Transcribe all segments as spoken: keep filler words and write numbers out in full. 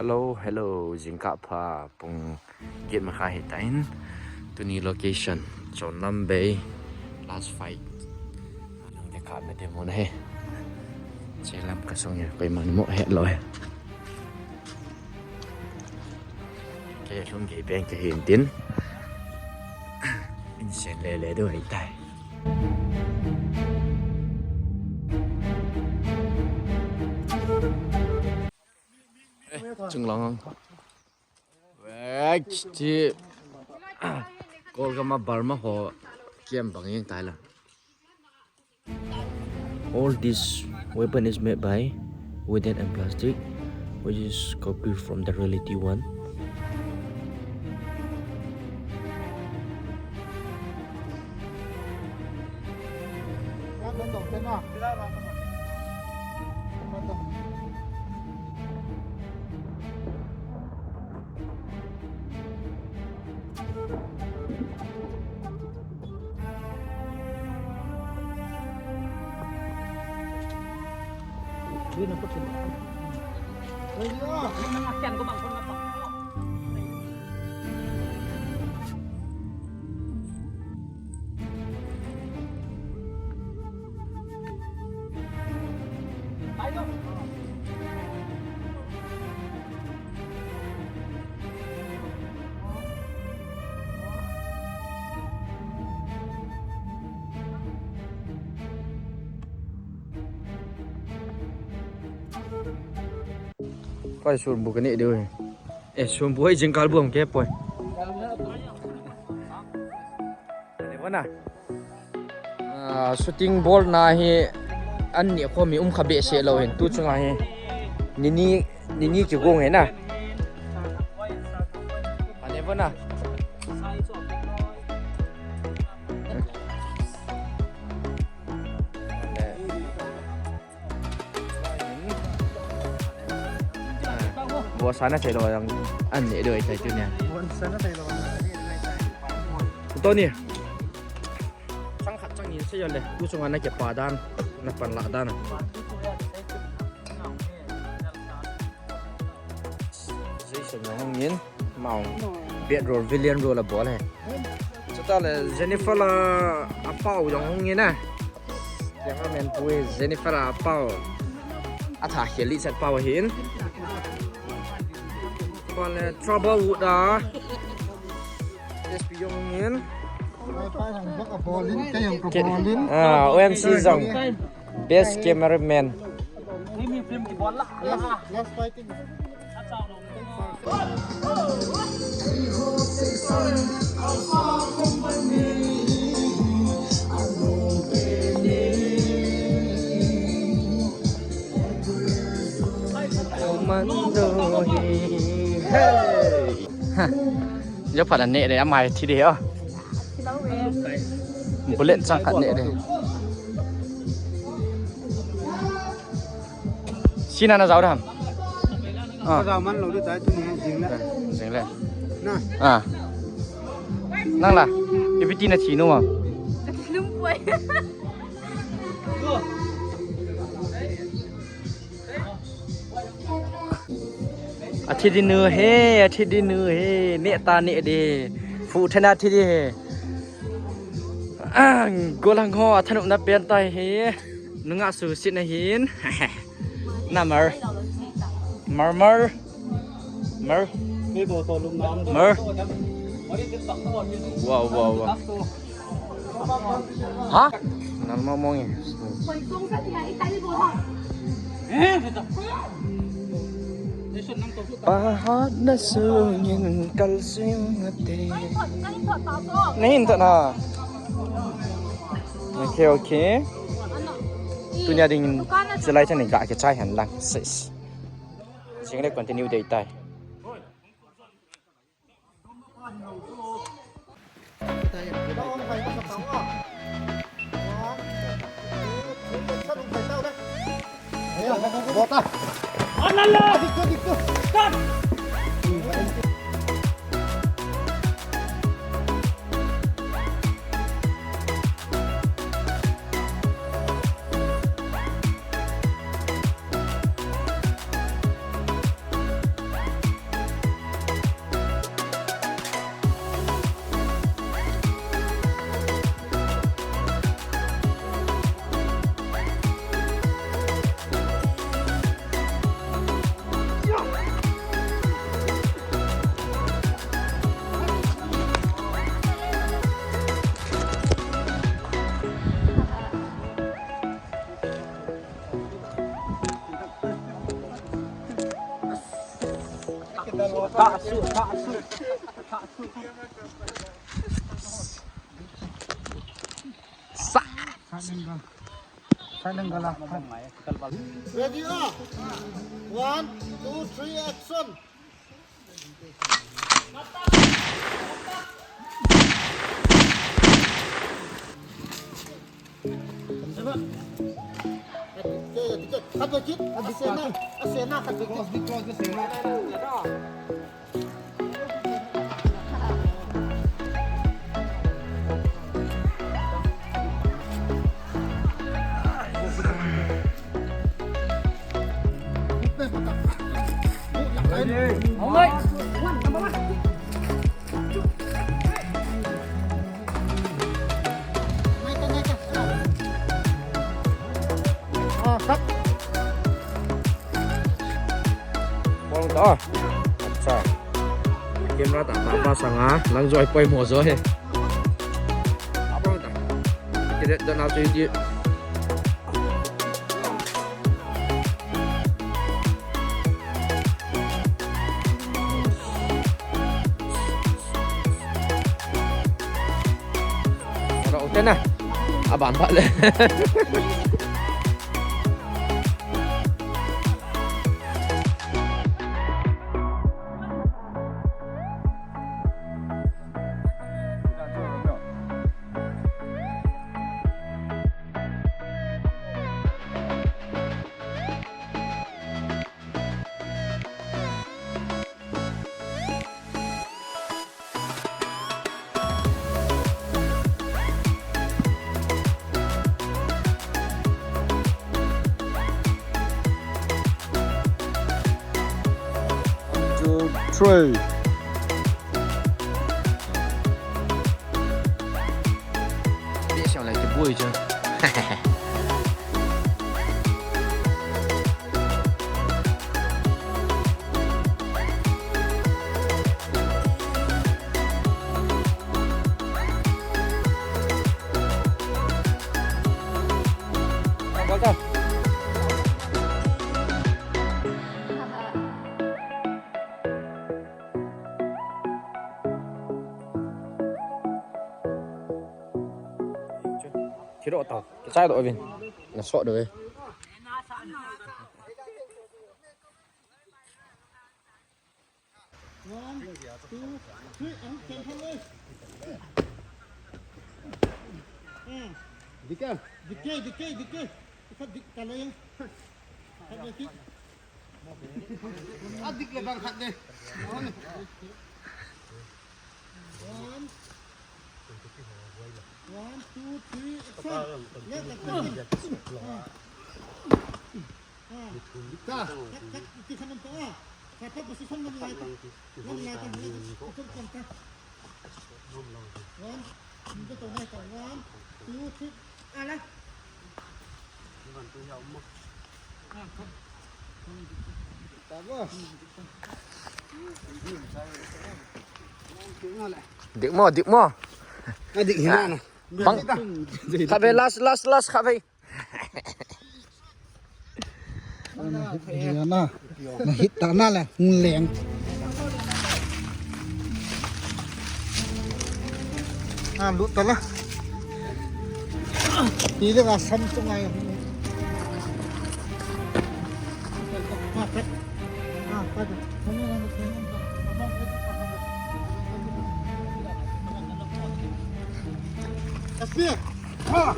Hello, hello, jingkah pha, pung get ma kha hita in. Tuni location, Chonlam Bay, last fight. Nang de kha me de mo na he. Chelam ka song ya, koi man mo he lo he. Ke lhung ke beng ke hin tin. In sen le le do hai tai. Eh, chung long. Wek, chi. Kolgam a Burma ho kiam bang yang tai la. All this weapon is made by wooden and plastic, which is copied from the reality one. Koi sun bu ka neh diu hi. Eh, sun bu hi jingkah bu ham ke poi. Ani bona. Ah, shooting bol na hi an ni khomi um kha behseh lou hin tu chunga hi. Nini, nini kigong hi na. Ani bona. Bol sana thei lou jong an neh diu ahi tai tunia. Tuni. Chang khat chang ni sei jong le. Tu chunga na kipa dan, na panlah dan. Jason jong hung in, amau battle royale, villain role abol e. Chutah le Jennifer la apa u jong hung in a. Cameraman pu hi Jennifer la apa u. Atha khel lih chet pa u ahin. Chutah le Trouble Wood a S P jong hung in. Ah, O M C jong. Best cameraman. Commando hi. Hey. Ha. Jo phat a neh de, amai thi de o. Bullet chang khat neh de. Sina na jao dam. Ah. Ka jao man lou di tai tuni jing le. Jing le. Na. Ah. Nang la. Ipi ti na thi nom a. Lum poi. Athi di nu he, athi di nu he, neh ta neh di. Fu thena thi di he. Ah, golang ho, athanop na pen tai he. Nunga su sit na hin. Na mar. Mar mar. Mar. Mar. Wow, wow, wow. Ha? Nalma mong e. Pahat na sungin kalsing ate. Nahin ta na. Okay, okay. Tunia ding silai chani ga ke chai han lang. Sis. Sing le continue dei tai. Sa. Ready, ah. One, two, three, action. Bol ta. Acha. Camera ta ta pa sanga lang joi poi mo joi. Abang ta. Kiret da na joi di. Ora hotel na. Aban pa le. Two, three. Bia siang lai kibui chu. Thi doh tau. Kichai doh vin. Na sot doh ve. One, two, three, and ten, ten, eight. Ah. Dik a? Dik ke, dik ke, dik ke. Ikhat dik ta le. Khat le tik. A dik le bang khat le. One. One, two, three, action. Left, left, left. Ah. Ah. Ka. Ka, ka, ka, ka, ka, ka. Sa pa position lang lai ta. Lang lai ta, lang lai ta. Action, action, action. One. Hindi to na ito. One, two, three. Ala. Ah, ka. Dik mo, dik mo. Ah, dik hina na. Bang. Khat ve, last, last, last, khat ve. Na hit ta na le, hung leng. Ah, lut ta la. Ti le ka sam tu ngai. Kasih. Ha.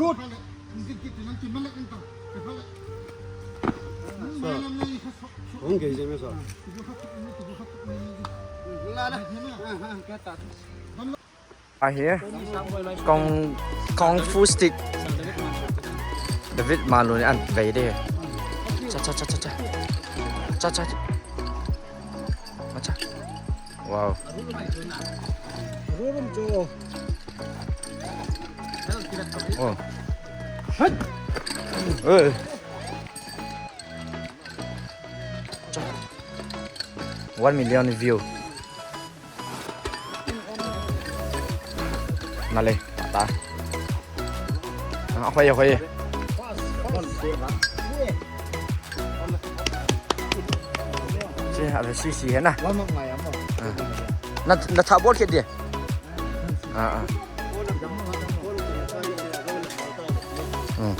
Good. Ahi, kung, kung fu stick. David Malone an vei de. Cha, cha, cha, cha, cha. Cha, cha, cha. Acha. Wow. Oh. Hey. Cha. One million view. Na le, ta. Ah, hoi, hoi. Che, a si si he na. Ah. Na, na tha bol khe di. Ah, ah. Hmm.